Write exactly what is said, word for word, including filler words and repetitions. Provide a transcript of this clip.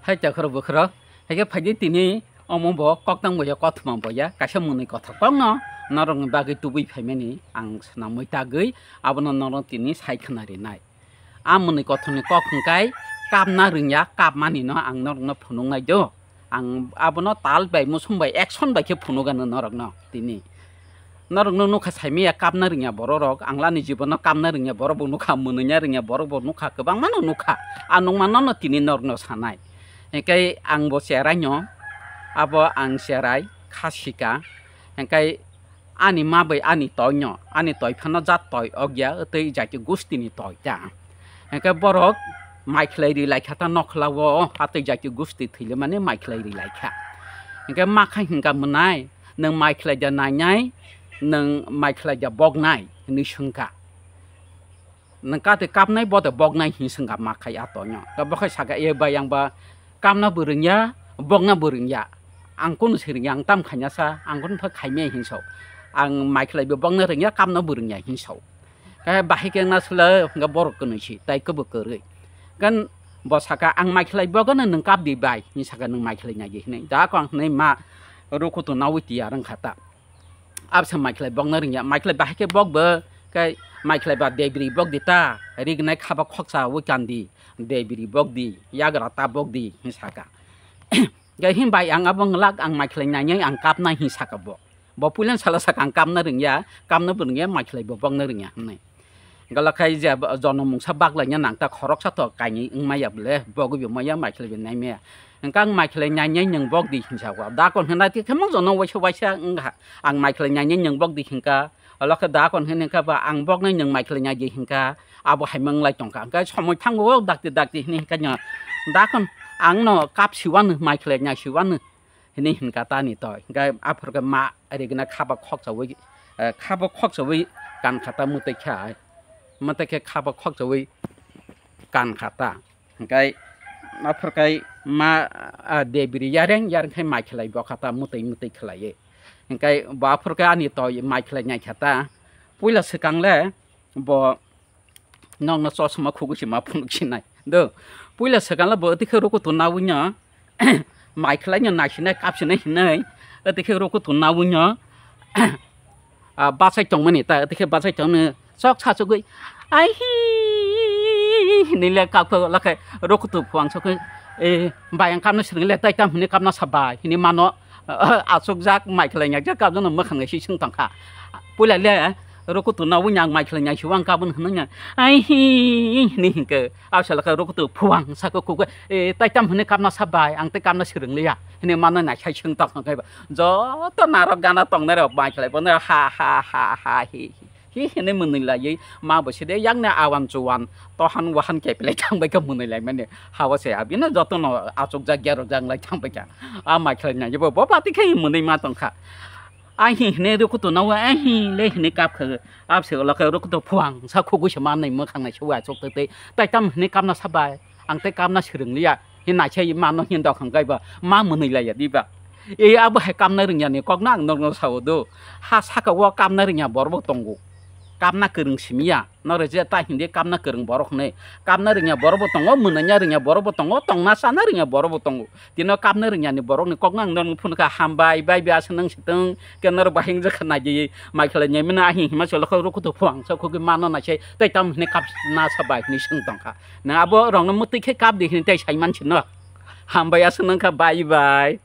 Hai takhro bukhro, hai khe phaidi tini omo bo koktang boya kothoma boya kaisa mwnwi kothor kokno norokni bagwi tubui phaimani ang swnamwi tagwi abono norok tini sai khna rinai. A mwnwi kothorni kok hwnkhe kapna rwngya, kapmani no ang norokno phunuknai do. Ang abono tal bai, musung bai, action bai khe phunukgano norokno tini. Norokno nukha saimaya kapna rwngya bororok, ang lani jibono kapna rwngya borok bo nukha, mwnwina rwngya borok bo nukha, kwbangmano nukha. A nukmano no tini norokno sanai. Hwnkhe ang bo cheraino, abo ang cherai kha sika. Hwnkhe ani ma bai ani toino, ani toi phano jat toi ogya, tei jati gustini toi ta. Hwnkhe borok mai khlai ri lai kha ta nokhla o, hatwi jati gusti thwile mani mai khlai ri lai kha. Hwnkhe ma kha hwnkha mwnai, nwng mai khlai da nainai, nwng mai khlai da boknai, hwnwi swngkha. Nwng kati kapnai bo de boknai hin swngkha ma khai a toino. Ka bo khai saka, "E bai, ang ba kapna bo rwngya, bokna bo rwngya. Ang kunu se rwngya, ang tam khaina sa, ang kunu pha khaimya hin so. Ang mai khlai bo bokna rwngya, kapna bo rwngya hin so." Khe bahai khe wngna sula hwnkha borok kwnwi si, tai kwbo kwrwi. Kan bo saka, "Ang mai khlai bokno nwng kap di bai," hin saka, "Nwng mai khlai nai di," hinwi. Da kong hinwi ma rukhutu nawi tiyar wngkha ta. Abse mai khlai bokno rwngya, mai khlai bahai khe bok bo, khe mai khlai ba debri bok di ta, rignai khaba khoksa wi kandi, debri bok di, yagra ta bok di, hin saka. Khe hin bai ang abo nglak, ang mai khlai nainai ang kapnai hin saka bo. Bo puilan salo saka ang kapna rwngya, kapna bo rwngya, mai khlai bo bokno rwngya hinwi. Galo khai je jonom mungsa baklaina nang ta khoroksa to kainwi wngmaya bole, bogwi bo maya, mai khlai bo naimaya. Hwnkhe ang mai khlai nainai nwng bok di hinsa kha. Da kon hwnna ti khemo jonom waisa waisa wngkha. Ang mai khlai nainai nwng bok di hinka. Olo khe da kon hwnwi kha ba ang boknai nwng mai khlai nai di hinka. Abo hai manglai tongkha. Hwnkhe somoi thango dakti dakti hinwi hinka nw. Da kon ang no kap siwano, mai khlai nai siwano. Hinwi hinka ta ni toi. Hwnkhe aphuru khe ma rigna khaba khoksawi, eh, khaba khoksawi kankha ta mwtwi kha. Mwtwi khe khaba khoksawi kankha ta. Hwnkhe aphuru khe ma, ah, debri yareng yareng khe mai khlai bokha ta mwtwi mwtwi khlaiwi. Hwnkhe bo aphuru khe ani toi mai khlai nai kha ta. Puila swkang le bo nokno chosma khugui se ma phunuk sinai. Do, puila swkang le bo twi khe rukutu nawi no, mai khlai no naisinai kapsinai hinai, twi khe rukutu nawi no, ah, bachai tongmani ta, twi khe bachai tongmani chok sa chugui, "Ai hi," hinwi le kap khe, lakhe rukutu phuang sokhe, "E, bai ang kapna swrwng le, tai tam hinwi kapna sa bai," hinwi mano. Achukjak mai khlai nai jak kap jono mwkhang nai si swng tong kha. Puila le rukutu no wngya ang mai khlai nai si wang kabun hwnwi ya. Ai hi hinwi hinkhe. Absala khe rukutu phuang saka kukwe, "E, tai tam hinwi kapna sa bai, ang tei kapna swrwng liya," hinwi mano nai sai swng tong kha. Joto narok gana tongnai rok mai khlai bo ha ha ha ha hi hi. Hi hinwi mwnwi laiwi ma bo side yakni awan chuwan tohan wahan kepilai thangbai kha mwnwi laimani. Hao se abino jotono achukjak gerojak lai thangbai kha. A mai khlai nai bo bo bati khe mwnwi ma tong kha. Ai hi hinwi rukutu no ai hi le hinwi kap kha. Abse ulo khe rukutu phuang sa khugui se manwi mwkhang nai se achuk twi twi. Tai tam hinwi kapna sa bai. Ang tei kapna swrwng liya. Hi naisai mano hin dokhang kaiba ma mwnwi laiya diba. E abo hai kapna rwngya ni kokno ang nokno sao do. Ha saka o kapna rwngya borok bo tongo. Kapna kwrwng simiya. Noro je ta hindi kapna kwrwng borok hwnwi. Kapna rwngya borok bo tongo, mwnanya rwngya borok bo tongo, tongna chana rwngya borok bo tongo. Tino kapna rwngya ni borok ni kokno ang nokno phunukha, "Hambai, bai bai aswk nang sitwng." Ke noro bahing je kha nai di. Mai khlai nai mano ahi hima cholo kho rukutu phuang sa khugui mano naisai. Tai tam hinwi kapna sa bai hinwi swng tong kha. Nang abo rokno mwtwi khe kap di hinwi tei sai mansi no. Hambai aswk nang kha, bye bye.